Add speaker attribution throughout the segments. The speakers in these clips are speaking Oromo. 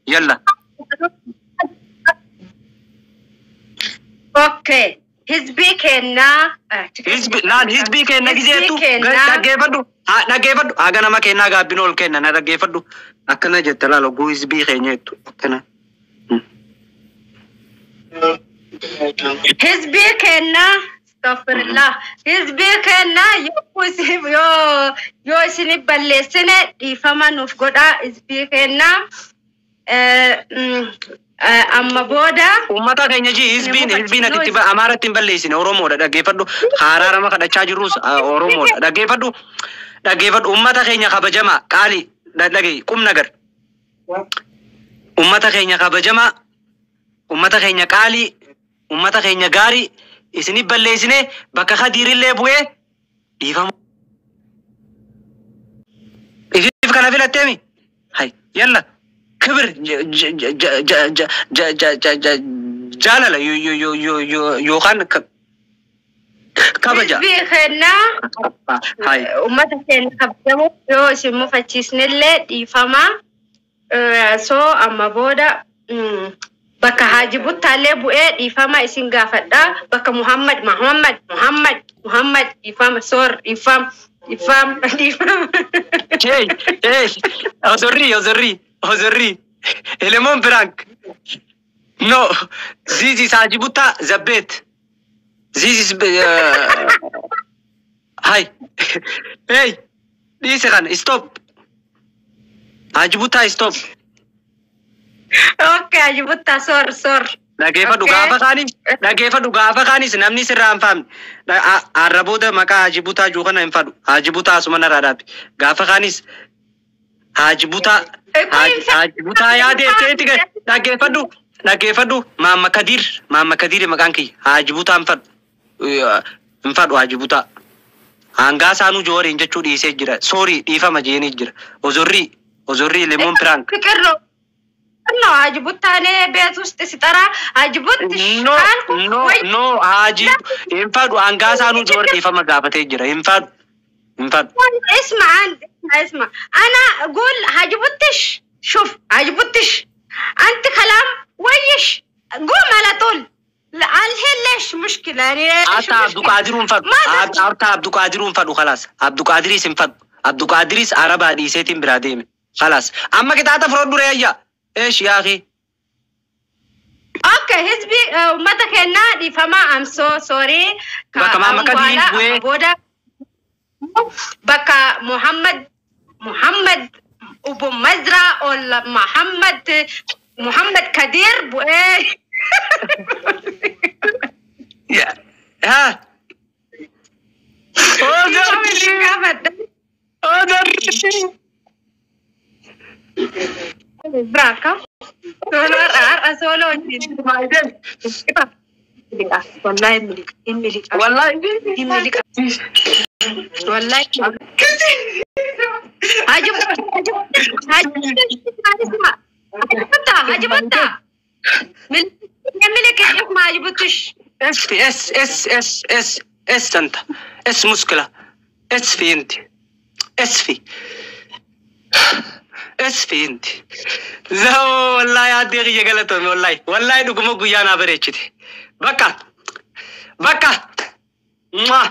Speaker 1: Yalla.
Speaker 2: Okay. Hizbii kennaa.
Speaker 1: Laal hizbii kenna gizeetu dhaggeeffadhu. Dhaggeeffadhu. Haga nama kennaa gaabbin ol kenna na dhaggeeffadhu. Akkana jette laal oguu hizbii keenya jettu akkana.
Speaker 2: Hizbii kennaa. Astaghfirullah. Hizbii kennaa yoo isin balleessine dhiifama nuuf godhaa hizbii kennaa. Amma booda.
Speaker 1: Uummata keenya ji hizbiin ati itti Amaaratti hin balleessine Oromoodha dhaggeeffadhu. Haraarama kadhachaa jirrus Oromoodha dhaggeeffadhu. Dhaggeeffadhu uummata keenya kabajamaa qaali dhagahi qubna gar. Uummata keenya kabajamaa uummata keenya qaalii uummata keenya gaarii isinif balleessine bakka Kadiirillee bu'ee dhiifama. Isiif kana filatteemi? Hay yalla. ክብር jaalala yookaan kabaja.
Speaker 2: Hizbii kennaa uummata keenya kabajamu yoo isin mufachiisnellee dhiifama. So amma booda bakka Haaji Buttaallee bu'ee dhiifama isin gaafadha. Bakka Muhammad Muhammad Muhammad Muhammad dhiifama soor dhiifama dhiifama dhiifama.
Speaker 1: Hey hey ozorri ozorri ozorri Elemon Frank. No, this is Haji Butta Zabet. This is hi. Hey, this one stop. Haji Butta stop.
Speaker 2: Okay, Haji Butta sor sor.
Speaker 1: Dhaggeeffadhu gaafa kaanis dhaggeeffadhu gaafa kaanis namni sirraa hin faamne. Har'a booda maqaa Haji Buttaa jiru kana hin fadhu. Haji Buttaa asuma narraa dhaabi. Gaafa kaanis Haji Buttaa Haji Buttaa yaadeetti dhaggeeffadhu dhaggeeffadhu Maamma Kadiir Maamma Kadiir maqaan kiyya Haji Buttaa hin fadhu hin fadhu Haji Buttaa. Hangaa saanuu jooriin jechuu dhiisee jira. Soorii dhiifama jeenii jira. Ozorrii ozorrii lemoon piraank.
Speaker 2: ፍቅር ነው ነው ሀጂ ቡታ እኔ ቤት ውስጥ ሲጠራ ሀጂ ቡት
Speaker 1: No no no Haji hin fadhu hangaa saanuu joor dhiifama gaafatee jira. Hin fadhu hin fadhu.
Speaker 2: اسمع انت اسمع انا اقول حاجي بوتش شوف حاجي بوتش انت كلام ويش قوم على طول الحين ليش مشكلة يعني ليش
Speaker 1: Hatta Abduqaadiruu hin fadhu. Hatta Abduqaadiruu hin fadhu khalaas. Abduqaadiriis hin fadhu. Abduqaadiriis Arabaa dhiiseetiin biraa deeme. Khalaas. Amma qixaaxa fudhadhu ree ayya. Eesh yaa akhi.
Speaker 2: Okay hizbi uummata keenyaa dhiifama I'm so sorry.
Speaker 1: Bakka Maamma Kadiir bu'ee.
Speaker 2: Booda bakka Muhammad Muhammad Ubu Mazra ol Muhammad Muhammad Kadir bu'ee.
Speaker 1: Ha. Ozorri.
Speaker 2: Braka. Solo har'a solo wallahi milik
Speaker 1: Wallahi.
Speaker 2: milik wallahi Haji Haji Haji Butta milik Haji Buttush
Speaker 1: اس في اس اس اس اس اس انت اس مشكلة اس في انت اس في اس في انت لا والله يا ديغي غلطومي والله والله dhuguma guyyaa naa bareechite. Bakka bakka mwah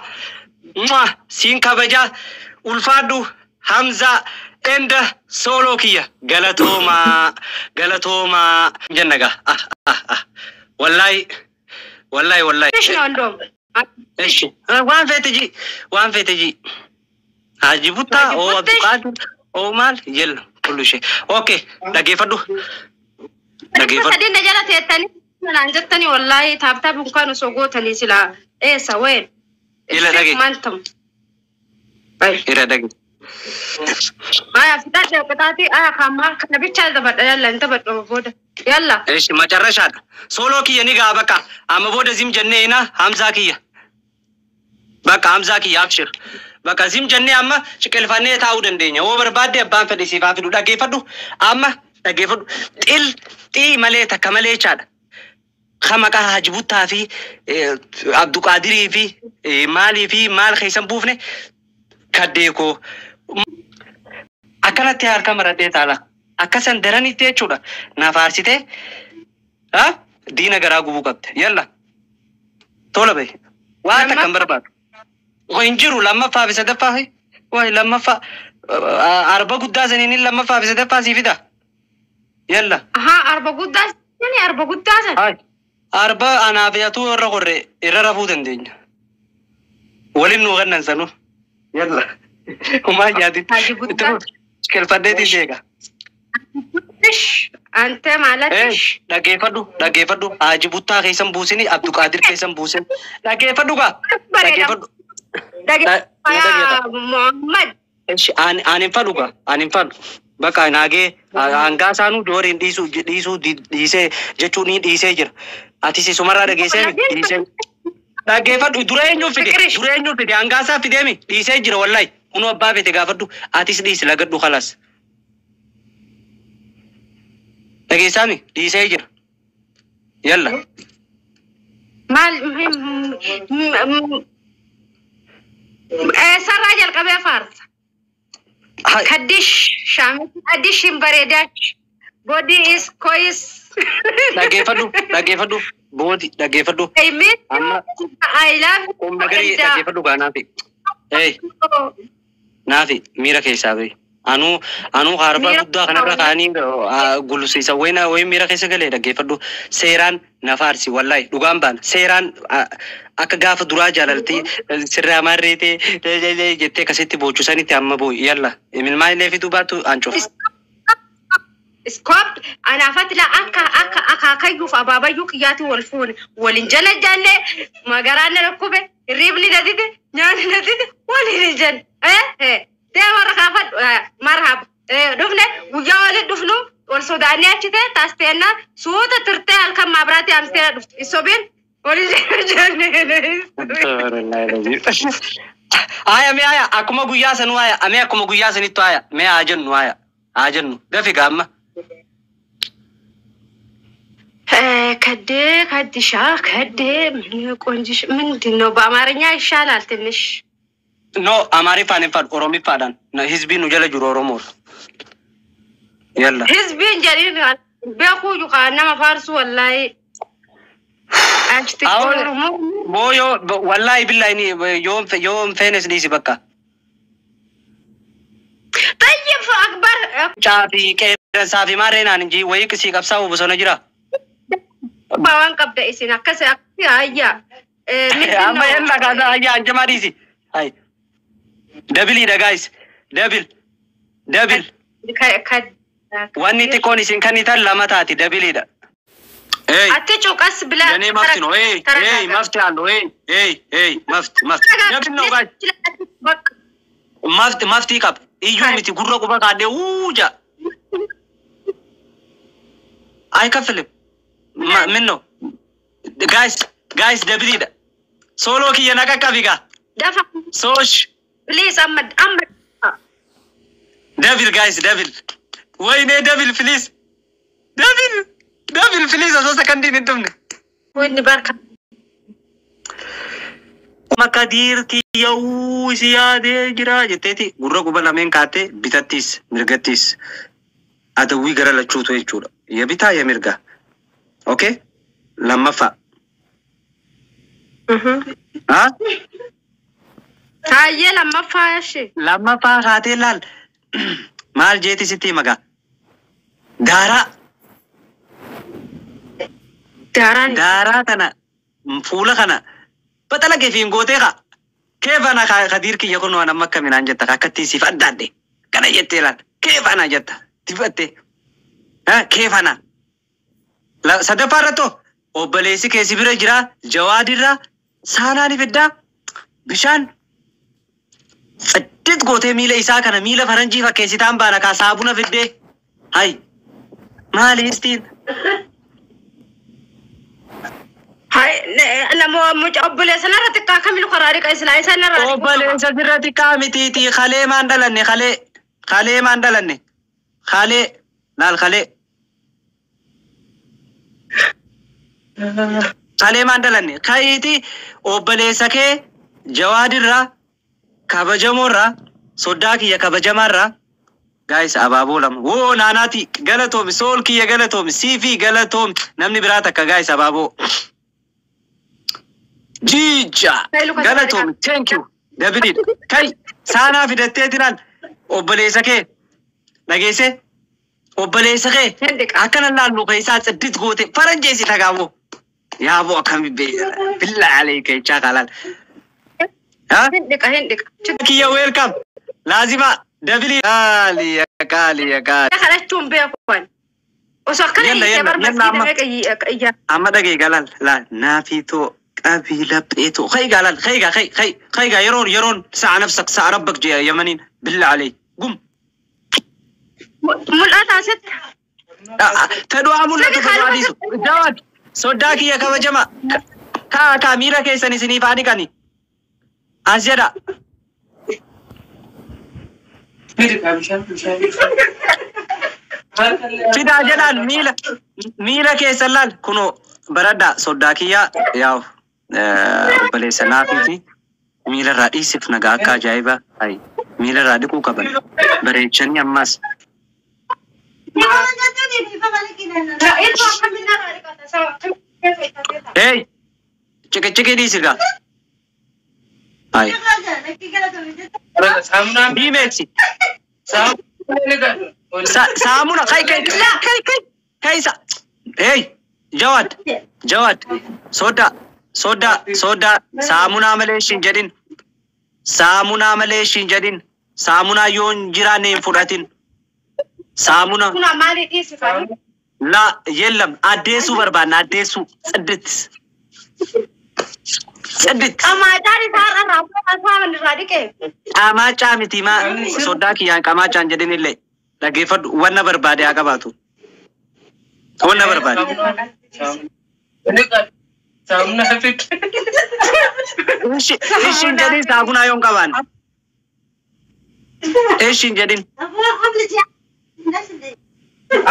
Speaker 1: mwah siin kabajaa ulfaadhu Hamza enda sooloo kiyya galatoomaa galatoomaa jennaga ah ah ah wallahi wallahi wallahi.
Speaker 2: እሺ ነው እንደውም
Speaker 1: እሺ waan feete ji waan feete ji Haji Buttaa oo Abduqaadir oo maal yella kullu ishee okay dhaggeeffadhu dhaggeeffadhu.
Speaker 2: Sadii na jala teettanii naan jettanii wallahi taaptaap unkaan osoo gootanii silaa eessa ween.
Speaker 1: Ila dhage.
Speaker 2: Mantam.
Speaker 1: Ira dhage.
Speaker 2: Aya fidadhe qixaatii aya kaammaa kana bichaa taphadha yalla hin taphadhu booda yalla.
Speaker 1: እሺ መጨረሻ ሶሎ kiyya ni gaa bakka amma booda zim jennee ina Hamzaa kiyya bakka Hamzaa kiyya abshir bakka zim jennee amma ciqilfannee taa'uu dandeenya yoo barbaadde abbaan fedhe siif haa fidu dhaggeeffadhu amma dhaggeeffadhu xil xii malee takka malee jechaadha. Ka maqaa Haji Buttaa fi Abduqaadirii fi maalii fi maal keessan buufne kaddee koo akkanatti harka maradhee taala. Akkasan daranitti jechuudha. Na faarsitee diina garaa gubuu qabde. Yalla. Tola bahe. Waan takka hin barbaadu. Hin jiru lammaffaa fi sadaffaa. Waay lammaffaa arba guddaa saniin lammaffaa fi sadaffaa sii fida. Yalla.
Speaker 2: Ahaa, arba guddaa sani, arba guddaa san.
Speaker 1: Arba anaa fi atuu irra qorre irra rafuu dandeenya. Waliin nuu kennan sanuu. Yalla. Humaa nyaati.
Speaker 2: Haji guddaa.
Speaker 1: Kelfadheetii seega.
Speaker 2: Ante maalat.
Speaker 1: Dhaggeeffadhu, dhaggeeffadhu. Haji Buttaa keessan buusini, Abduqaadir keessan buusin. Dhaggeeffadhu gaa. Dhaggeeffadhu.
Speaker 2: Dhaggeeffadhu. Muhammad.
Speaker 1: Ani hin fadhu gaa. Ani hin fadhu. Bakka naagee hangaa isaanuu dooriin dhiisuu dhiisuu dhiisee jechuun ni dhiisee jira. Atis isumarraa dhageessee dhiisee. Dhaggeeffadhu, dura eenyuun fide? Dura eenyuun fide? Hangaa isaa fideemi dhiisee jira wallahi. Kunoo abbaa fete gaafadhu. Atis dhiisi, lagadhu, kalas. Dhageessaami, dhiisee jira. Yalla.
Speaker 2: Maal eessarraa jalqabee faarsa? Kaddish shaamii kaddish hin bareedaach. Body is kois.
Speaker 1: Dhaggeeffadhu, dhaggeeffadhu. Boodi dhaggeeffadhu.
Speaker 2: I miss you. I love you.
Speaker 1: Humna garii dhaggeeffadhu gaa naafi. Hey, naafi miira keessaa bahi. Anuu harbaa guddaa kanarra kaanii gullusiisa wayina wayin miira keessa galee. Dhaggeeffadhu, seeraan na faarsi, wallahi dhugaan baana seeraan akka gaafa duraa jaalaltii sirraa maarreetee jettee akkasitti boochu sanitti amma boo'i. Yalla, imilmaa illee fiduu baattu ancuuf.
Speaker 2: Iskoopt anaafatti la akka akaakayyuuf abaabayyuu kiyyaatti wal fuune, waliin jala jaallee, magaraan na dhukkube, hirribni na dide, nyaanni na dide, waliin hin jenne. Deema warra kaafadhu, marhaba. Dhufne guyyaa waliin dhufnu wal sodaannee achi ta'e taasteenna suuta turtee halkan maabiraatii amstee dhuftu. Isobiin waliin jenne.
Speaker 1: Aya, mee aya, akkuma guyyaa sanuu aya, mee akkuma guyyaa sanittu aya, mee haa jennu, aya haa jennu, dafi gaamma.
Speaker 2: ከዴ ከዲሻ ከዴ ቆንጂሽ ምንድን ነው? በአማርኛ ይሻላል ትንሽ።
Speaker 1: No, Amaariffaan hin fadhu, Oromiffaadhaan. Hizbiin nu jala jiru Oromoodha. Yalla.
Speaker 2: Hizbiin jedhin beekuu nama faarsu wallaahi.
Speaker 1: Awon boo yoo wallaahi billahi ni yoo hin feenes dhiisi bakka.
Speaker 2: طيب أكبر.
Speaker 1: Caafi qeerransaa fi maarreen aan inji wayii qisii qabsaa'u bosona jira.
Speaker 2: Waan qabda isin akkas akkasi hayya.
Speaker 1: Amma yalla kaasaa, hayya, anjamaa dhiisi. Hay. Double guys. Double. Double. Wanni xiqqoon isin kennitan lama taati, doubleiidha. Hey.
Speaker 2: አትጩ፣ ቀስ ብለህ።
Speaker 1: የኔ መብት ነው። Hey, hey, መብት አለው። Hey, hey, hey, መብት መብት double ነው guys. Mafti maftii qaba. Iyyuu miti, gurra quba kaadhee wuuja. አይከፍልም። ምን ነው guys, guys, doubleiidha. Sooloo kiyya na qaqqabi gaa.
Speaker 2: Dafa.
Speaker 1: Soosh.
Speaker 2: Please, amma amma.
Speaker 1: Double guys, double. ወይኔ double, please, double, double, please, osoo sakandiin hin dhumne.
Speaker 2: Wanni barka.
Speaker 1: Makadiir kiyya'uu si yaadee jira jetteeti gurra quba lameen kaattee bitattiis mirgattiis adawwii gara lachuutu jechuudha. የቢታ የmirga. Okay? Lammaffaa. Ha?
Speaker 2: Hayyee, lammaffaa ishee.
Speaker 1: Lammaffaa kaatee laal. Maal jeeti sitti himagaa? Daaraa.
Speaker 2: Daaraan.
Speaker 1: Daaraa tana fuula kana baxala kee fiin gootee kaa. Keefana kadiir kiyya kun waan amma akkaminaan jetta akkatti siif adda adde kana jettee laal keefana jetta dibattee keefana. Sadaffaa irrattoo obboleessi keessi bira jira, jawaadirraa saanaa ni fiddaa, bishaan saddeet gootee miila isaa kana miila faranjii fakkeessitaan baana kaa, saabuna fiddee, hay, maali istiin?
Speaker 2: Hay, nama mucaa obboleessa narra xiqqaa kamilu karaa dhiqa islaa isa narra.
Speaker 1: Obboleessa sirra xiqqaa mitiiti, kalee maan dhalanne, kalee kalee maan dhalanne, kalee laal, kalee kalee maan dhalanne. Ka'iiti obboleessa kee jawaadirraa kabajamoorraa soddaa kiyya kabajamaarraa Guys, abaaboo lama. Woo naanaati galatoomi, sool kiyya galatoomi, siifii galatoomi. Namni biraa takka guys abaaboo. Jiija galatoomi, thank you. Dabiliidha. Kai saanaa fidatteetinaan obboleessa kee dhageesse, obboleessa kee akkana laallu keessaa tsiddit goote faranjeesi tagaamoo. Yaaboo akkami billaa aleeka jechaa kaalaan.
Speaker 2: Hin dhiqa, hin dhiqa.
Speaker 1: Kiyya welcome. Laazima dabilii. Qaali qaali qaali.
Speaker 2: Kadhachuun beeku ani. Osoo akkana
Speaker 1: Yalla,
Speaker 2: hiikee
Speaker 1: yalla,
Speaker 2: bar
Speaker 1: yalla
Speaker 2: masgiida
Speaker 1: amma.
Speaker 2: meeqa iyyaa.
Speaker 1: Amma dhagee galaan laal naafitoo qabii lapheetoo. Kai galaan kai gaa kai kai kai gaa yeroon yeroon sa'a nafsak sa'a rabbak jee yamaniin billaa alee gum.
Speaker 2: Mul'ata asitti.
Speaker 1: Fedhaa mul'atu
Speaker 2: Sani
Speaker 1: fedhaa
Speaker 2: kalma
Speaker 1: dhiisu. Jawaad soddaa kiyya kabajama. Kaa kaa miira keessan isiniif haa dhiqani. As jedha. Fidaa jedhaan miila miila keessan laal kunoo baradhaa soddaa kiyyaa yaa'u obboleessa naafiiti miila irraa dhiisif nagaa akka ajaa'ibaa ayi miila irraa dhiquu qaban bareechanii ammas hey ciqiciqii dhiisi gaa ayi diimeeksi saamuna kai kai kai kai kai sa hey Jawad Jawad soda soda soda saamunaa malee ishiin jedhin, saamunaa malee ishiin jedhin, saamunaa yoo hin jiraanne hin fudhatin saamuna.
Speaker 2: Kun maali dhiisi faani?
Speaker 1: La yelam addeessuu barbaanna, addeessuu ጽድት ጽድት.
Speaker 2: Qamaachaan isaa irraa afaan irraa dhiqee.
Speaker 1: Qamaacaa miti maa soddaa kiyyaan qamaachaan jedhin illee dhaggeeffadhu, wanna barbaade haa qabaatu wanna barbaade. Ishi ishiin jedhin saamunaa yoo hin qabaanne ishiin jedhin.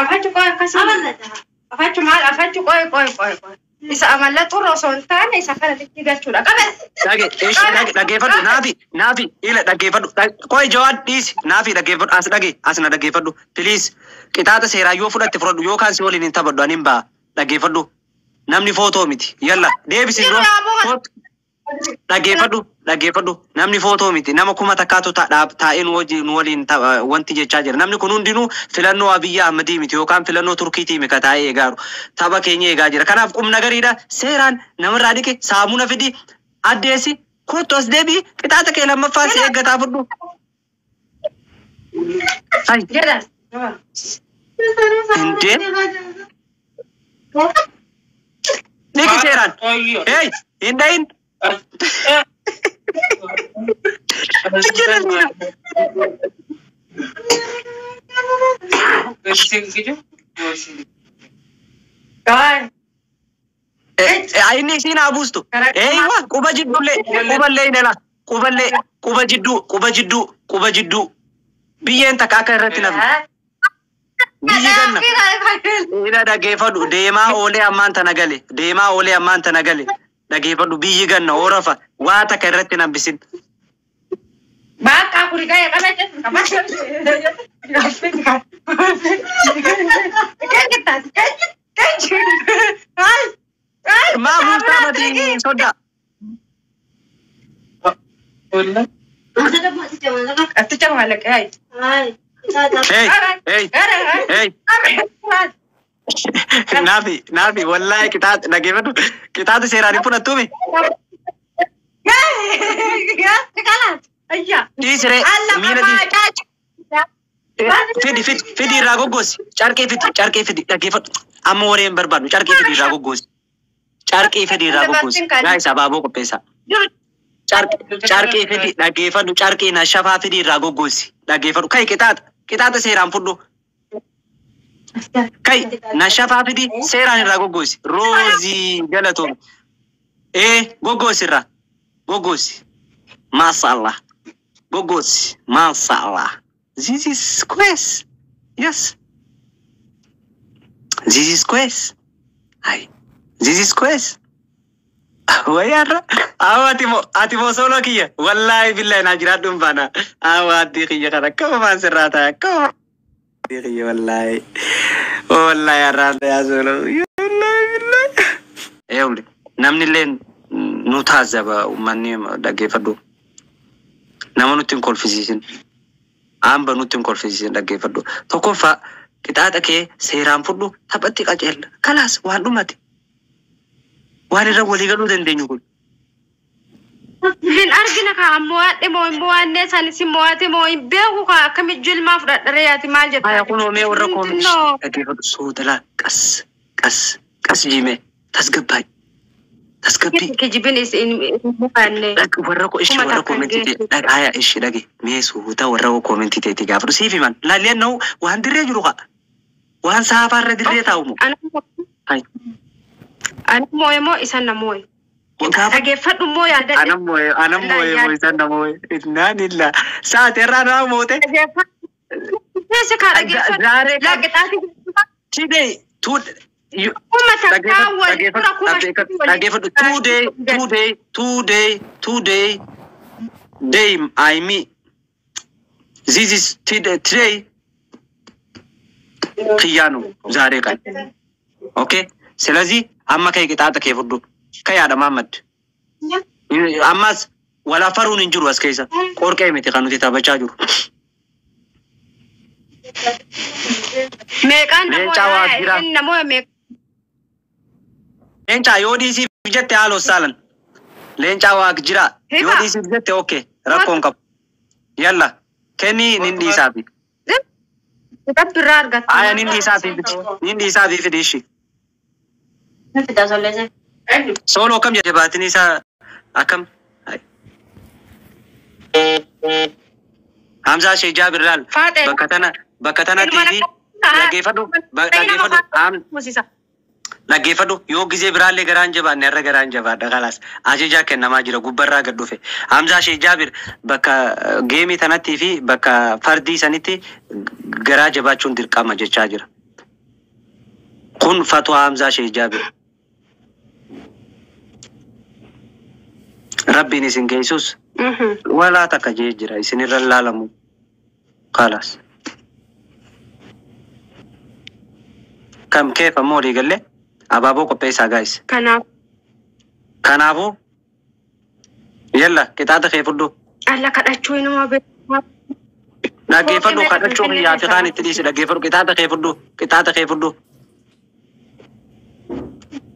Speaker 2: Afachu qoy akkasuma. Afachu maal afachu qoy qoy qoy qoy. Isa amalla xurra osoo hin taane isa kana litti galchuudha. Qabe.
Speaker 1: Dhage ishi dhage dhaggeeffadhu naafi naafi ila dhaggeeffadhu qoy Jawaad dhiisi naafi dhaggeeffadhu as dhage as na dhaggeeffadhu please. Qixaaxa seeraa yoo fudhatte fudhadhu yookaan si waliin hin taphadhu ani hin ba'a. Dhaggeeffadhu, namni footoo miti, yalla deebisi dura. Dhaggeeffadhu dhaggeeffadhu, namni footoo miti, nama 1000tu taa'ee nu wajjin nu waliin wanti jechaa jira. Namni kun hundinuu filannoo Abiyyi Ahmadii miti yookaan filannoo Turkiitii miti ka taa'ee eegaaru, tapha keenya eegaa jira. Kanaaf qubna gariidha seeraan namarraa dhiqe saamuna fidi addeessi kottu as deebii qixaaxa kee lammaffaa si eeggataa fudhu. Ay,
Speaker 2: Jedhan.
Speaker 1: Indee dhiqi seeraan. Hey, hin dhayin. Jira jira.
Speaker 2: Gaay.
Speaker 1: Inni isiin haa buustu. Eeywa quba jidduullee quballee hin dhala. Quballee quba jidduu quba jidduu quba jidduu biyyeen takka akka irratti nafne. Biyyi ganna. Ila dhaggeeffadhu, deemaa oolee ammaan tana gale, deemaa oolee ammaan tana gale, dhaggeeffadhu, biyyi ganna oorafa waa takka irratti hin hambisin.
Speaker 2: Bakka kuri gaya kana jedhu qaba. Kengitas kengi kengi. Ay. Ay.
Speaker 1: Maa buustaa mati soddaa?
Speaker 2: Ati cama ay.
Speaker 1: Hey hey hey, naafi naafi wallaahi qixaaxa dhaggeeffadhu, qixaaxa seeraan hin fudhattuumi. Dhiisiree miila dhiisi. Fidi fidi fidi irraa goggoosi, carqii fidi, carqii fidi, dhaggeeffadhu, amma waree hin barbaadnu, carqii fidi irraa goggoosi, carqii fidi irraa goggoosi. Guys, abaaboo qopheessaa. Carqii fidi, dhaggeeffadhu, carqii na shafaa fidi irraa goggoosi, dhaggeeffadhu, kai qixaaxa qixaaxa seeraan fudhu, kai na shafaa fidi seeraan irraa goggoosi. Roozii galatoom ee goggoosi irraa goggoosi, maasaallah goggoosi, maasaallah. This is quiz, yes, this is quiz. Ay, this is quiz. Wayarra awa ati moo solo kiyya wallaahi billahi naa jiraadhu hin baana awa adii kiyya kana akkama maan sirraa ta'a akkama. Wallaahi. Wallaahi har'aan ta'aa sooloo. Wallaahi billaahi. Eewli namni illee nu taazaba uummanni dhaggeeffadhu. Nama nutti hin kolfisiisin. Hamba nutti hin kolfisiisin dhaggeeffadhu. Tokkoffaa qixaaxa kee seeraan fudhu taphatti qaceella. Kalaas waan dhumate. Waan irra walii galuu dandeenyu kun.
Speaker 2: Hin argina ka ammoo waadhe moo hin mo'annee sanis hin mo'ate moo hin beeku ka akkamitti jilmaa fudhadharee yaati maal jettaa?
Speaker 1: Haya kunoo mee warra koomentii
Speaker 2: ምንድነው?
Speaker 1: Dhaggeeffadhu soodalaa qas qas qas jiimee tasgabbaay tasgabbii.
Speaker 2: Kijibin is hin mo'anne.
Speaker 1: Dhag warra ko ishi
Speaker 2: Kuma
Speaker 1: warra
Speaker 2: takka hin
Speaker 1: koomentii
Speaker 2: geessu.
Speaker 1: ta'e dhag haya ishi dhage mee suuta warra koomentii ta'etti gaafadhu siif himan laalleen na'u waan dirree jiru kaa waan saafaarra dirree taa'u moo. Hai.
Speaker 2: Ani moo'e moo isan na moo'e?
Speaker 1: Gaafa
Speaker 2: Dhageeffadhu immoo yaadadhe.
Speaker 1: Anam moo'e anam moo'e moo isaan na moo'e innaan illa saate irraa naa moote.
Speaker 2: Dhageeffadhu. Keessa kaa dhageeffadhu.
Speaker 1: Zaaree kan
Speaker 2: Laaqixaati.
Speaker 1: today two you
Speaker 2: Kuma takkaa wal dura kuma
Speaker 1: dhaggeeffadhu today today today today day I mean this is today today kiyyaa ነው ዛሬ ቀን ኦኬ። ስለዚህ amma kee qixaaxa kee fudhu kayaadha Mahammad. Ammas walaafaruun hin jiru as keessa qorqee miti kan nuti taphachaa jiru.
Speaker 2: Meeqaan
Speaker 1: Leencaa waa jira.
Speaker 2: namoota meeqa?
Speaker 1: Leencaa yoo dhiisiif jette haala saalan. Leencaa waa jira yoo
Speaker 2: Hiba.
Speaker 1: Dhiisiif jette okay rakkoon qabu. Yalla kenni nin dhiisaafi.
Speaker 2: Rabbi irraa argatta.
Speaker 1: Aya nin dhiisaafi fidi nin dhiisaafi fidi ishi. Sooloo akkam jedhe baatiin isaa akkam? Hamzaa Shee Jaabir laal
Speaker 2: Faaxee.
Speaker 1: Bakka tana bakka tanatti fi dhaggeeffadhu dhaggeeffadhu dhaggeeffadhu yoo gizee biraallee garaan jabaanne har'a garaan jabaadha kalaas ajajaa kennamaa jira gubbarraa gad dhufe Hamzaa Shee Jaabir bakka geemii tanattii fi bakka fardii sanitti garaa jabaachuun dirqama jechaa jira. Kun fatwaa Hamzaa Shee Jaabir. Rabbiin isin geessus walaa takka jee jira isinirra laalamu kalaas. Kam keef ammoo walii galle abaaboo qopheessaa gaayis.
Speaker 2: Kanaaf
Speaker 1: Kanaafuu yalla qixaaxa kee fudhu.
Speaker 2: Alla kadhachuu inuma beekaa.
Speaker 1: Dhaggeeffadhu
Speaker 2: Fooqii meeqa
Speaker 1: kadhachuu
Speaker 2: Finfinnee
Speaker 1: kiyyaa fi
Speaker 2: keessaa
Speaker 1: kaan itti dhiisi dhaggeeffadhu qixaaxa kee fudhu qixaaxa kee fudhu.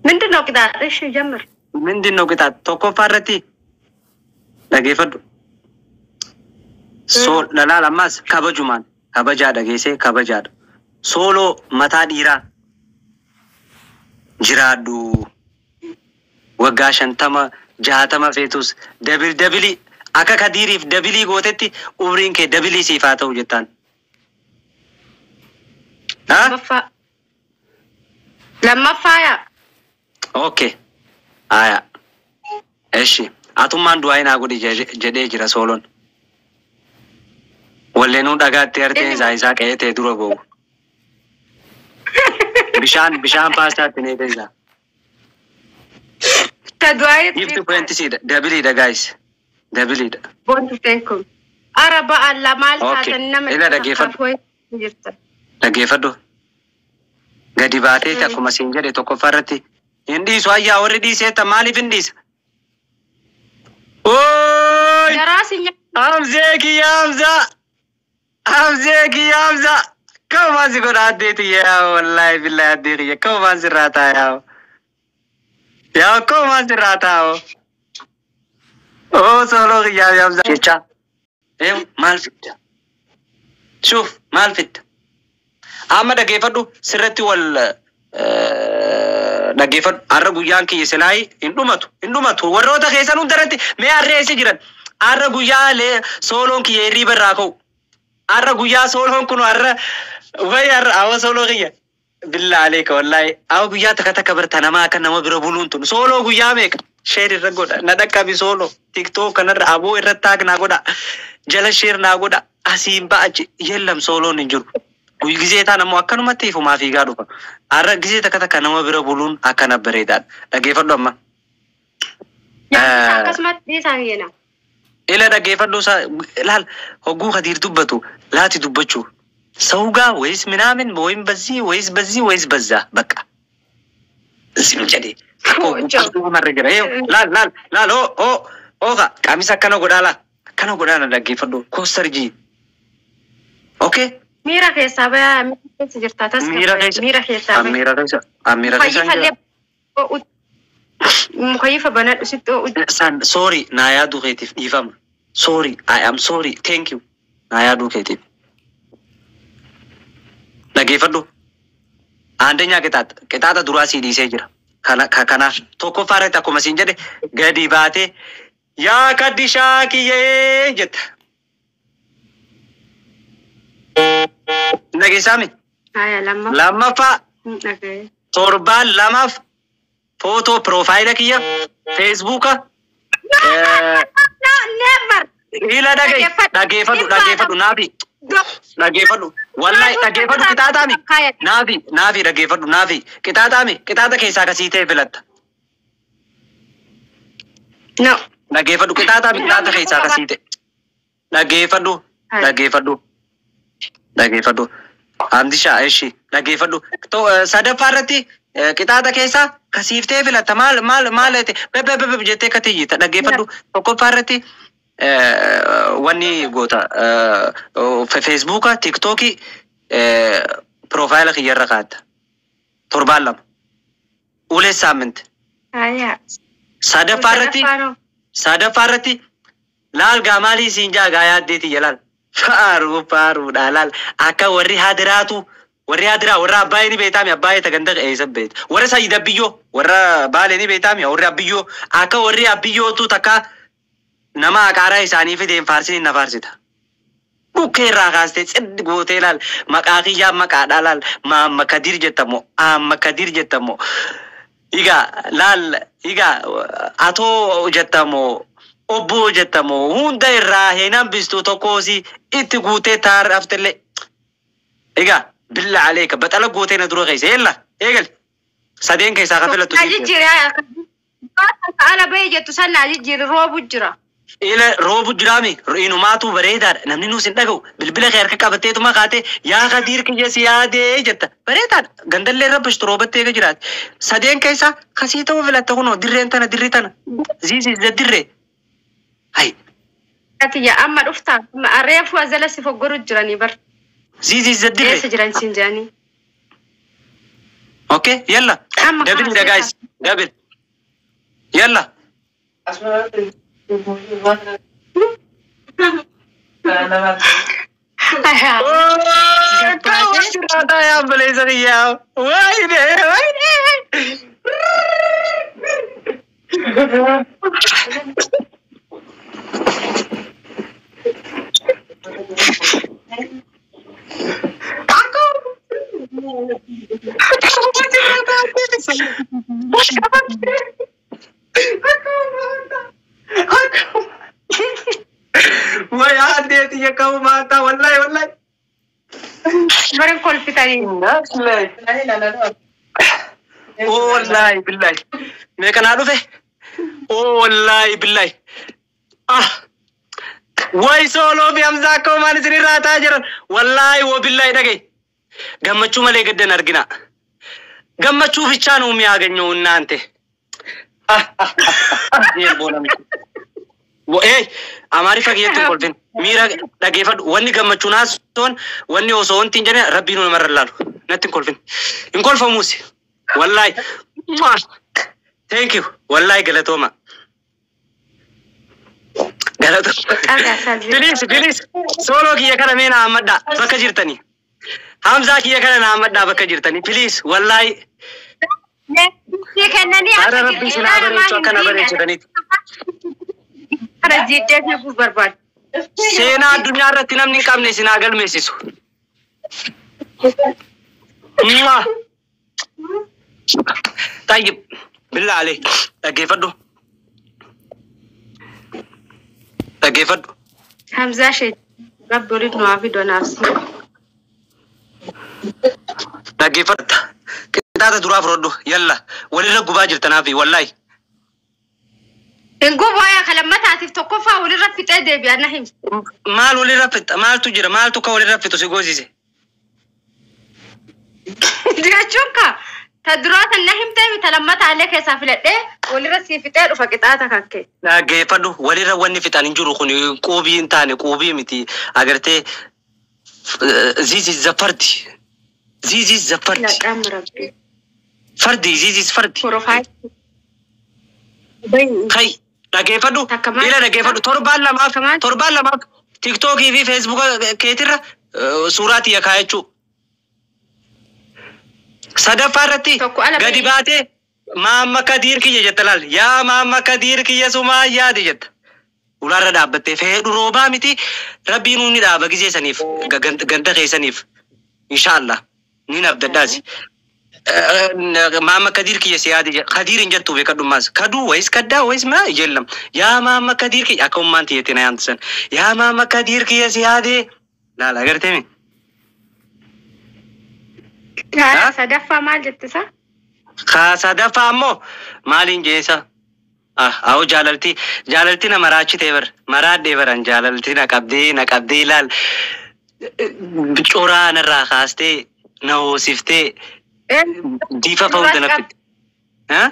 Speaker 2: ምንድን ነው ቅጣት? እሺ ጀምር።
Speaker 1: ምንድን ነው ቅጣት? Tokkoffaa irratti dhaggeeffadhu. Soo lalaal ammaas kabajumaan kabajaa dhageessee kabajaadha. Sooloo mataa dhiiraa jiraadhu. Waggaa 50 60 feetus double double akka kadiiriif double gootetti umriin kee double siif haa ta'u jettaan. Ha?
Speaker 2: Lammaffaa. Lammaffaa yaa.
Speaker 1: Okay. Aya. Eshi. Atummaan du'aa naa godhi jedhee jira sooloon. Walleenuu dhagaatti harteen isaa isaa qe'ee ta'e dura ba'u. Bishaan bishaan paastaatti neetee isaa.
Speaker 2: Tadu'aa
Speaker 1: Gifti pointisiidha. Doubleiidha guys. Doubleiidha.
Speaker 2: Boontu teenkum. Ara ba'alla maal
Speaker 1: Okay.
Speaker 2: taatan nama
Speaker 1: Ila dhaggeeffadhu.
Speaker 2: Jirta.
Speaker 1: Dhaggeeffadhu. Gadi baateeti akkuma siin jedhe tokkoffaa irratti. Hin dhiisu ayyaa warri dhiiseetta maaliif hin dhiisa? Ooy!
Speaker 2: Garaa si
Speaker 1: Hamzee kiyya Hamzaa! Hamzee kiyya Hamzaa! Kamumaan si godha addee tiyya yaa wallaahi billaahi addee kiyya kamumaan sirraa ta'a yaa. Yaa kamumaan sirraa ta'a. Oo sooloo kiyyaa yaa Hamzaa. Jecha. Ee maal fidda? Shuuf maal fidda? Amma dhaggeeffadhu sirratti wal dhaggeeffadhu har'a guyyaan kiyya silaayi hin dhumatu hin dhumatu warroota keessan hundarratti mee harree eessa jiran har'a guyyaa lee sooloon kiyya hirriiba irraa ka'u har'a guyyaa sooloon kun har'a wayi har'a awa sooloo kiyya billaa aleeka wallaahi awa guyyaa takka takka barta namaa akka nama bira buluun tun sooloo guyyaa meeqa share irra godha na dhaqqabi sooloo TikTok kanarra aboo irratti tag naa godha jala share naa godha asiin ba'a yeellam sooloon hin jiru. Gizee taan ammoo akkanumatti ifumaa fiigaa dhufa. Har'a gizee takka takka nama bira buluun akkana bareedaadha. Dhaggeeffadhu amma.
Speaker 2: Akkasumatti dhiisaan yeena.
Speaker 1: Ila dhaggeeffadhu isaa laal hogguu Kadiir dubbatu laati dubbachuu. ሰው ጋር ወይስ ምናምን ወይም በዚህ ወይስ በዚህ ወይስ በዛ በቃ ዝም jedhe. Marra jira laal laal laal oo oo ooka qaamisa akkana godhaa laa akkana godhaa na dhaggeeffadhu koostar jii. Okay.
Speaker 2: Miira keessaa bayaa, miira keessa jirta tas.
Speaker 1: Miira keessa.
Speaker 2: Miira keessaa bayaa.
Speaker 1: Miira keessa. Miira keessa.
Speaker 2: Mukayyifallee mukayyifa banadhu sitti oo'u.
Speaker 1: San sorry naa yaaduu keetiif dhiifama. Sorry, I am sorry, thank you. Naa yaaduu keetiif. Dhaggeeffadhu. አንደኛ ቅጣት ቅጣata duraa sii dhiisee jira. Kana kanaaf tokkoffaa irratti akkuma siin jedhe gadi baatee yaa kaddishaa kiyyee jetta. Dhageessaami?
Speaker 2: Haya lammaffaa.
Speaker 1: Lammaffaa
Speaker 2: Dhaga'e.
Speaker 1: torbaan lamaaf footoo piroofaayila kiyya feesbuuka
Speaker 2: No, never.
Speaker 1: ila dhaga'i dhaggeeffadhu dhaggeeffadhu naafi dhaggeeffadhu wallahi dhaggeeffadhu qixaaxaami naafi naafi dhaggeeffadhu naafi qixaaxaami qixaaxa keessaa kasii ta'e filatta.
Speaker 2: No.
Speaker 1: Dhaggeeffadhu qixaaxaami qixaaxa keessaa kasii ta'e dhaggeeffadhu dhaggeeffadhu dhaggeeffadhu Hamdishaa eshi dhaggeeffadhu sadaffaa irratti qixaaxa keessaa kasiiftee filatta maal maal maal bebe bebe jettee katiyyita dhaggeeffadhu tokkoffaa irratti wanni goota feesbuuka tiktookii piroofaayila kiyyarra kaa'atta torbaan lama ulee ሳምንት
Speaker 2: Haya.
Speaker 1: sadaffaa irratti sadaffaa irratti laal gaa maalii siin jaa gaa yaaddeeti laal faaruu faaruudha laal akka warri hadiraatu warri hadiraa warra abbaayee ni beektaami abbaayee tagandha eessa beekta warra sayyid abbiyyoo warra baalee ni beektaami warri abbiyyoo akka warri abbiyyootu takka nama aqaaraa isaanii fideen faarsin na faarsita. Dhukkee irraa kaastee ciddi gootee laal maqaa kiyyaa maqaadhaa laal maamma kadir jettamoo amma kadir jettamoo igaa laal igaa atoo jettamoo obbo jettamoo hunda irraa hin hambistu tokkoosi itti guutee taar haftellee igaa billa aleeka baxala gootee na dura keessa eella eegal sadeen keessaa ka filattu.
Speaker 2: Na jijjiiri haya. Ala bahee jettu san na jijjiiri roobu jira.
Speaker 1: Ila roobu jiraami inumaatu bareedaadha namni nuus hin dhaga'u bilbila kee harka qabatteetuma kaatee yaa kadiir kiyya si yaadee jetta bareedaadha gandallee irra bishtu roobattee eega jiraate sadeen keessaa kasii ta'uu filatta kunoo dirreen tana dirri tana this is the dirree hay.
Speaker 2: Ati yaa amma dhuftaa reefu azala si foggoru jiranii bar.
Speaker 1: This is the dirree.
Speaker 2: Eessa jiran siin jedhanii.
Speaker 1: Okay, yalla
Speaker 2: Amma
Speaker 1: double the guys, double yalla. Way aaddeeti yakkamu maataa wallahi wallahi.
Speaker 2: Barin kolfitanii.
Speaker 1: Oh wallahi billahi. Meeqa naa dhufe? Oh wallahi billahi. Ah. Way sooloo fi Hamzaa akka homaan isinirraa ta'aa jiran. Wallahi woo billahi dhagaye. Gammachuu malee gaddan argina. Gammachuu ብቻ ነው የሚያገኘው እናንተ። Amaariffa kiyyatti hin kolfin. Miira dhageeffadhu. Wanni gammachuu naasitoon wanni osoo wanti hin jedhe rabbiin namarra laalu. Natti hin kolfin. Hin kolfamuus. Wallahi. Thank you. Wallahi galatooma. Galatooma. Please, please. Sooloo kiyya kana mee na hammadhaa bakka jirtanii. Hamzaa kiyya kana na hammadhaa bakka jirtanii. Please. Wallahi.
Speaker 2: Si kennanii
Speaker 1: Haadha rabbii isin haa bareechu akkana bareechitaniiti.
Speaker 2: Kana jiidhee fiiguuf barbaadu.
Speaker 1: Seenaa addunyaa irratti namni hin qabne isin haa galmeessisu. Mwah. Tayyib. Billaa alee. Dhaggeeffadhu. Dhaggeeffadhu.
Speaker 2: Hamzaa ishee rabbi oliif nu haa fidu anaaf si.
Speaker 1: Dhaggeeffadhu. Qixaaxa duraa fudhadhu. Yalla. Walirra gubaa jirtanaafi wallaahi.
Speaker 2: Hin gubu yaa kalammataatiif tokkoffaa walirra fixee deebi'a na himi.
Speaker 1: Maal walirra fixa? Maaltu jira? Maaltu akka walirra fixu si goosise?
Speaker 2: Jechuun ka ta duraa tan na himtee mi ta lammataa illee keessaa filadhee walirra sii fixee dhufa qixaata kakke.
Speaker 1: Dhaggeeffadhu, walirra wanni fixan hin jiru kun quubii hin taane, quubii miti agartee. This is the fardi, this is the fardi.
Speaker 2: Naqaan rabbi.
Speaker 1: Fardi, this is fardi.
Speaker 2: Profile.
Speaker 1: Kai dhaggeeffadhu.
Speaker 2: Takka maal?
Speaker 1: Ila dhaggeeffadhu, torbaan lamaaf
Speaker 2: Takka maal?
Speaker 1: torbaan lamaaf TikTokii fi Facebooka keetirra suuraa tiyya kaayachuu. Sadaffaa irratti
Speaker 2: Tokko ala
Speaker 1: gadi
Speaker 2: bahee.
Speaker 1: Baatee maamma Kadiir kiyya jetta, laal, yaa maamma Kadiir kiyya sumaa yaade jetta. Ulaarra dhaabbattee fedhu roobaa miti, rabbiin ni dhaaba gizee saniif ganda keessaniif inshaallah ni nabdaddaasi. Maamma Kadiir kiyya si yaade jedha. Kadiir hin jettu beekadhummaas. Kaduu wayis kaddaa wayis maa jellam. Yaa maamma Kadiir kiyya akka ummaan tiyyetti na yaamtisan. Yaa maamma Kadiir kiyya si yaade. Laala, agartee mi?
Speaker 2: Yaa, sadaffaa maal jettisa?
Speaker 1: Ka sadaffaa ammoo maaliin jeesa? Ah, awo jaalalti na maraachitee bar maraadhee baran jaalalti na qabdee ilaal, coraa narraa kaastee na hoosiftee diifa fa'uuta na fidde. Ha?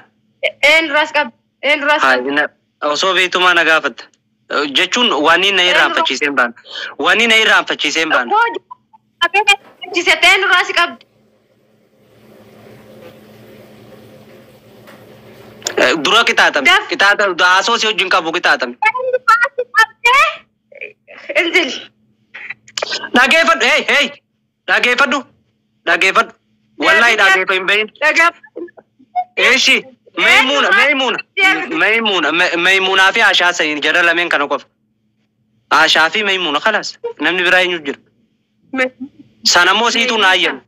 Speaker 2: Een duraas qabdi. Een duraas qabdi.
Speaker 1: Osoo beektumaa na gaafatta. Jechuun waan inni na irraanfachiisee hin baane. Waan inni na irraanfachiisee hin baane.
Speaker 2: Koo een duraas qabdi.
Speaker 1: Dura qixaaxame.
Speaker 2: Daf.
Speaker 1: Qixaaxame, haasoo si wajjin qabu qixaaxame.
Speaker 2: Een duraas qabdee. Inzil.
Speaker 1: Dhageeffadhu, hey, hey, dhageeffadhu, dhageeffadhu. Wallahi dhageeffa hin beeyin.
Speaker 2: Dhagaa.
Speaker 1: Eeshi, Meemuuna, Meemuuna, Meemuuna, Meemuunaa fi Ashaa saniin jara lameen kana qofa. Ashaa fi Meemuuna khalaas, namni biraa eenyu jira? Sanammoo siituu naayyan.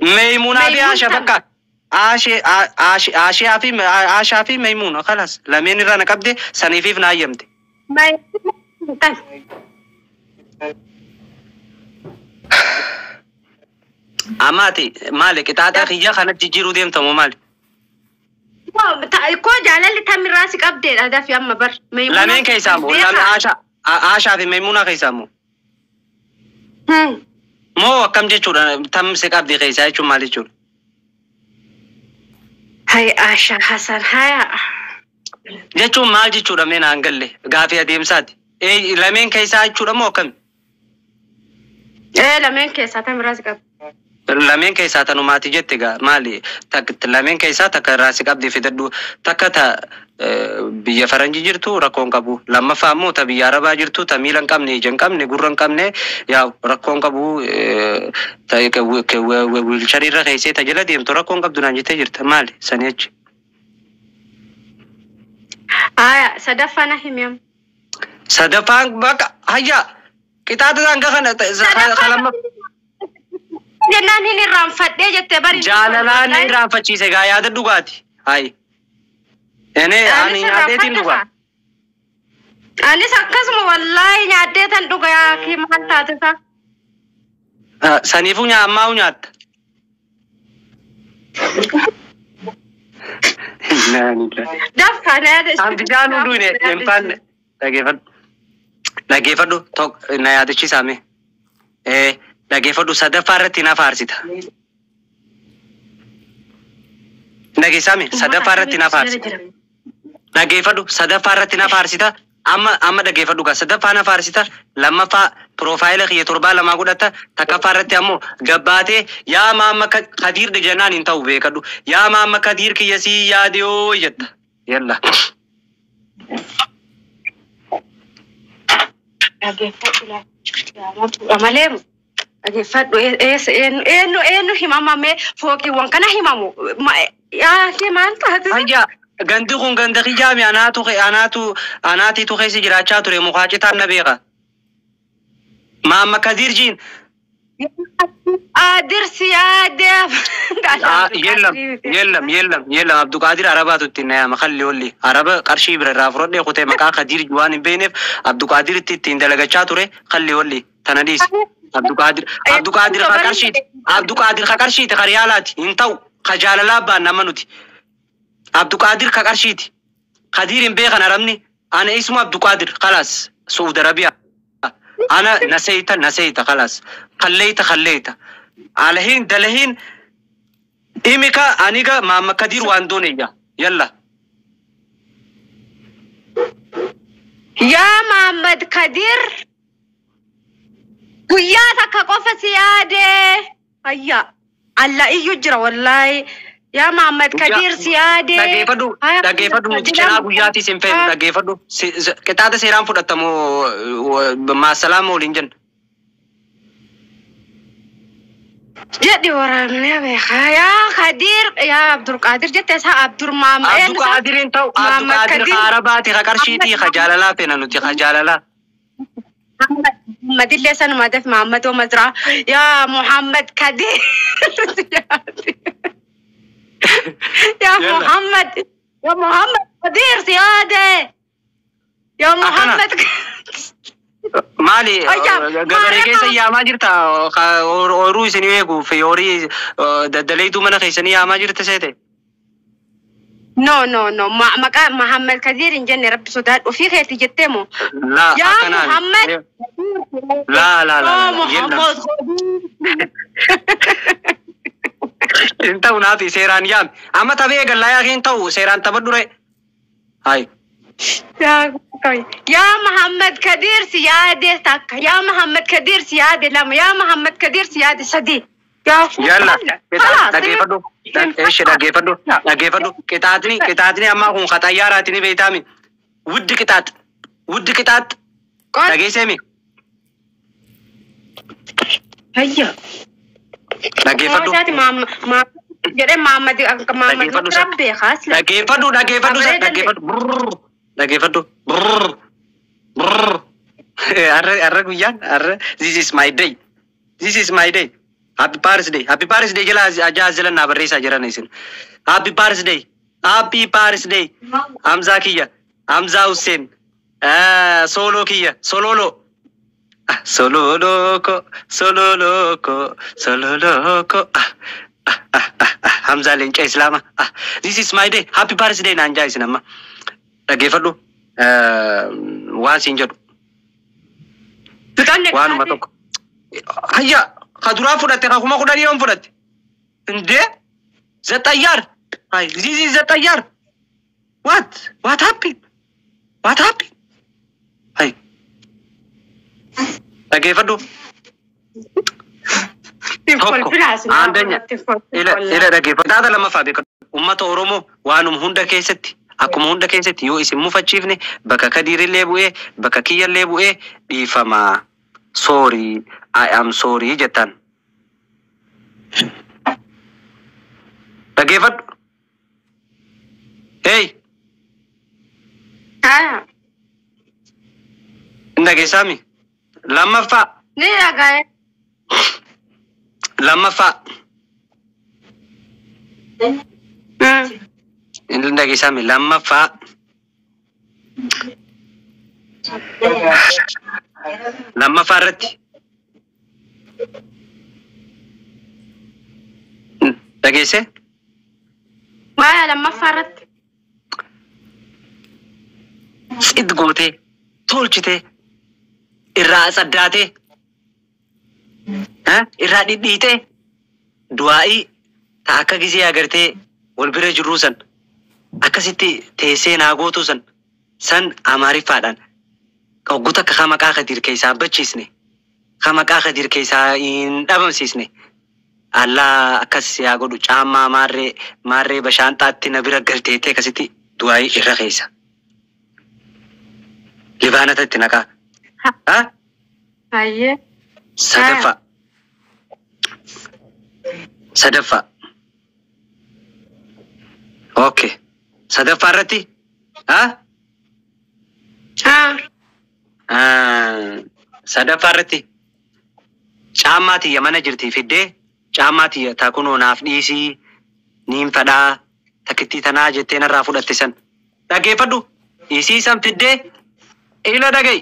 Speaker 1: Meemuunaa fi Ashaa bakka. Ashee, Ashaa fi Ashaa fi Meemuuna khalaas, lameen irraa na qabde, saniifiif naayyamte.
Speaker 2: Meemuun.
Speaker 1: Ammaati maali, qixaaxaa kiyya kana jijjiiruu deemtamoo maali?
Speaker 2: Koo jaalalli tamirraa si qabdeedha dafi amma bar.
Speaker 1: Lameen keessaa moo? Ashaa Ashaa fi Meemuunaa keessaa moo? Moo akkam jechuudha, tam si qabdi keessaa jechuun maal jechuudha?
Speaker 2: Hay Ashaa Hasan haya.
Speaker 1: Jechuun maal jechuudha, mee naan galle, gaafii adeemsaati. Lameen keessaa jechuudha moo akkami?
Speaker 2: Ee, lameen keessaa tamirraa si qabdi.
Speaker 1: Lameen keessaa tanumaati jette gaa, maali, lameen keessaa takka irraa si qabdi fidadhu. Takka ta biyya faranjii jirtu rakkoon qabu, lammaffaa immoo ta biyya arabaa jirtu, ta miila hin qabne, ija hin qabne, gurra hin qabne, yaa rakkoon qabu, ta wheelchairii irra keessee ta jala deemtu rakkoon qabdu naan jettee jirta, maali sanii achi.
Speaker 2: Haya, sadaffaa na himi.
Speaker 1: Sadaffaan bakka hayya qixaaxa hanga kana lamma.
Speaker 2: Jennaan hin irraanfadhee jettee bari.
Speaker 1: Jaalalaan na irraanfachiise gaa, yaada dhugaati. Hayi. Ene ani nyaadheetiin dhugaa.
Speaker 2: Anis akkasuma wallaahi nyaadhee tan dhuga, yaa kee maal taate isaa?
Speaker 1: Saniifuu ammaa nyaatta.
Speaker 2: Dafkaa na yaada.
Speaker 1: An bishaan hunduu hin faanne. Dhageeffadhu. Dhageeffadhu, tokko na yaadachiisaa mee. Dhageeffadhu, sadaffaa irratti na faarsita. Dhageessaa mee, sadaffaa irratti na faarsita. Dhageeffadhu, sadaffaa irratti na faarsita. Amma amma dhageeffadhu gaa, sadaffaa na faarsita. Lammaffaa profile kiyya torbaa lamaa godhata. Takkaffaa irratti ammoo gabbaatee yaa maamma Kadiir jennaan hin ta'u beekadhu. Yaa maamma Kadiir kiyya sii yaadiyoo jetta. Yalla.
Speaker 2: Dhageeffadhu laata. Malee dhageeffadhu, eessa eenyu eenyu himamame fooqiiwwan kana himamu yaa kee maal taate?
Speaker 1: Hayya, gandi kun ganda kiyyaami, anaatu anaatu anaatiitu keessa jiraachaa ture, mukaa citaan na beeka. Maamma Kadiir jiin.
Speaker 2: Dirsi yaadee.
Speaker 1: Yeellam yeellam yeellam yeellam, Abduqaadir Arabaatu ittiin na yaama, kalli olli Araba qarshii bira irraa fudhadhee kutee, maqaa Kadiir waan hin beekneef Abduqaadir itti ittiin dalagachaa ture, kalli olli tana dhiisi. Abduqaadir Abduqaadir ka qarshiiti, Abduqaadir ka qarshiiti, ka riyaalaati hin ta'u, ka jaalalaa abbaan nama nuti. Abduqaadir ka qarshiiti. Kadiir hin beekan Arabni, ana ismu Abduqaadir khalaas, Saudi Arabiyaa. Ana naseyta naseyta khalaas, kalleeyta kalleeyta. Alhiin dalahiin imika aniga Maama Kadir waan doonayya. Yalla.
Speaker 2: Yaa Mahammad Kadir guyyaa takka qofa si yaade. Ayya alla iyyuu jira wallaahi. Yaa Mahammad Kadir si yaade.
Speaker 1: Dhageeffadhu dhageeffadhu nuti cinaa guyyaatii sin feenu dhageeffadhu. Qixaata seeraan fudhatamu maasalaama waliin jenna.
Speaker 2: Jedhi waraabnee beekaa. Yaa Kadir yaa Abdulqaadir jette isaa Abdur Mahammad.
Speaker 1: Abduqaadiriin ta'u Abduqaadir ka Arabaati ka qarshiitii ka jaalalaa feena nuti ka jaalalaa.
Speaker 2: Muhammad illee sanuma daf Muhammad Mazraa. Yaa Muhammad Kadir. Yaa Muhammad. Yaa Muhammad Kadir si yaade. Yaa Muhammad.
Speaker 1: Maali gabaree keessa yaamaa jirta ooyiruu isinii eeguuf horii daddaleetu mana keessanii yaamaa jirta seete.
Speaker 2: No no no maqaa Muhammad Kadir hin jenne rabbi sodaadhu ofii keetii jettee moo?
Speaker 1: Laa
Speaker 2: Yaa
Speaker 1: akkanaan.
Speaker 2: Muhammad.
Speaker 1: Laa laa laa.
Speaker 2: Muhammad.
Speaker 1: Hin ta'u naafi seeraan yaami. Amma taphee eegallaa yaa hin ta'u seeraan taphadhu ree. Hayi.
Speaker 2: Yaa Muhammad Kadir si yaade takka. Yaa Muhammad Kadir si yaade lama. Yaa Muhammad Kadir si yaade sadi. Yaa
Speaker 1: Yalla dhageeffadhu. Eeshe dhageeffadhu dhageeffadhu. Qixaaxni qixaaxni ammaa kun xayyaaraati ni beektaami. Wuddi qixaax wuddi qixaax dhageesseemi.
Speaker 2: Hayya.
Speaker 1: Dhageeffadhu.
Speaker 2: Jedhee Muhammad Muhammad Rabbi beekaas.
Speaker 1: Dhageeffadhu dhageeffadhu dhageeffadhu. Dhageeffadhu. Har'a har'a guyyaan har'a this is my day. This is my day. Happy birthday. Happy birthday jala ajaa naa barreessaa jiran isin. Happy birthday. Happy birthday. Hamzaa kiyya. Hamzaa Hussein. Sooloo kiyya. Sololo. Sololo ko. Sololo ko. Sololo ko. Hamzaa leenca Islaama. This is my day. Happy birthday naan jaa isin amma. Dhageeffadhu. Waan siin jedhu. Waanuma tokko. Hayya. Ka duraa fudhatte ka 10,000 yoom fudhatte? Indee? Zaxayyaar. Hay, this is zaxayyaar. What? What happened? What happened? Hay. Dhageeffadhu. Tokko. Andanya. Ila ila dhageeffadhu. Taata lammaffaa beekadhu. Uummata Oromoo waanuma hunda keessatti akkuma hunda keessatti yoo isin mufachiifne bakka Kadiirillee bu'ee bakka kiyyallee bu'ee dhiifamaa. Sorry, I am sorry jettan. Dhageeffadhu. Hey. Hin dhageessaami? Lammaffaa.
Speaker 2: Ni dhagaye.
Speaker 1: Lammaffaa. Hin dhageessaami? Lammaffaa. Lammaffaa irratti. Dhageesse?
Speaker 2: Waa'ee lammaffaa irratti.
Speaker 1: Xid gootee, tolchitee, irraa saddaatee, irraa dhidhiitee, du'aa'ii ta akka gisee agartee wal bira jirruu san akkasitti teessee naa gootuu san san Amaariffaadhaan hogguta akka ka maqaa Kadir keessaa hin bachiisne ka maqaa Kadir keessaa hin dhabamsiisne allaa akkas yaa godhu caammaa maarree maarree bashaanxaatti na bira galteettee akkasitti du'aa'ii irra keessa. Libaanata itti naqaa.
Speaker 2: Hayyee.
Speaker 1: Sadaffaa. Sadaffaa. Okay. Sadaffaa irratti. Sadaffaa irratti. Caammaa tiyya mana jirti fiddee caammaa tiyya ta kunoo naaf dhiisii niin fadhaa takkittii tanaa jettee narraa fudhatte san. Dhageeffadhu. Isii san fiddee ila dhaga'i.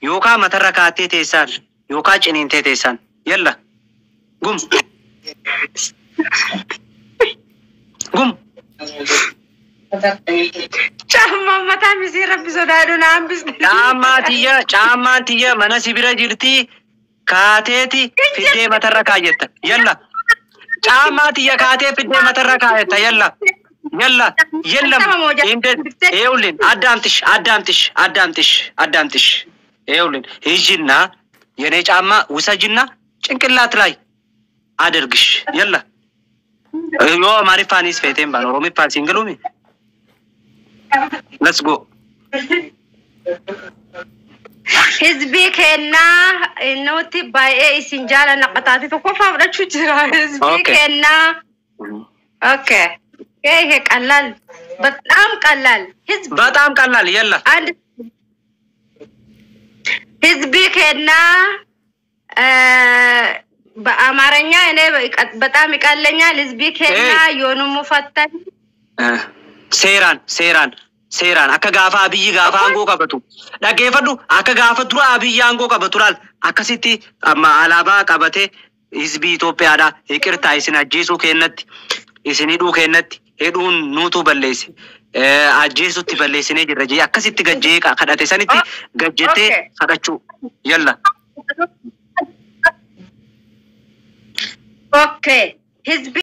Speaker 1: Yookaan matarra kaattee teessaan yookaan ciniintee teessaan. Yalla. Gum. Gum.
Speaker 2: Caammaan mataa misii rabbi sodaadhu na hambisne.
Speaker 1: Caammaa tiyya caammaan tiyya mana si bira jirti. Kaateeti fiddee matarra kaayyetta. Yalla. Caammaa tiyya kaatee fiddee matarra kaayyetta. Yalla. Yalla. Yalla. ይኸውልህ አዳምጥሽ አዳምጥሽ አዳምጥሽ አዳምጥሽ። ይኸውልህ ሂጂና የኔ ጫማ ውሰጅና ጭንቅላት ላይ አድርግሽ። Yalla yoo Amaariffaanis feeteen baan Oromiffaan siin galuumi. Let's go.
Speaker 2: Hizbii kennaa nuti baay'ee isin jaalanna qataati tokkoffaa fudhachuu jira. Hizbii kennaa. Okay. ይሄ ቀላል በጣም ቀላል ህዝብ
Speaker 1: በጣም ቀላል yalla.
Speaker 2: አንድ ህዝቢ kennaa በአማርኛ እኔ በጣም ይቀለኛል። ህዝቢ kennaa yoonu mufattan
Speaker 1: Seeraan, seeraan, seeraan, akka gaafa Abiyyi gaafa aangoo qabatu dhaggeeffadhu. Akka gaafa dura Abiyyi aangoo qabatu laal, akkasitti amma alaabaa qabatee hizbii Itoophiyaadha, ይቅርታ isin ajjeesuu kennatti, isin hidhuu kennatti, hidhuun nuutu balleesse, ajjeesutti balleessinee jirra jee akkasitti gajjee kadhate sanitti gajjettee kadhachuu. Yalla.
Speaker 2: Okay. ህዝቢ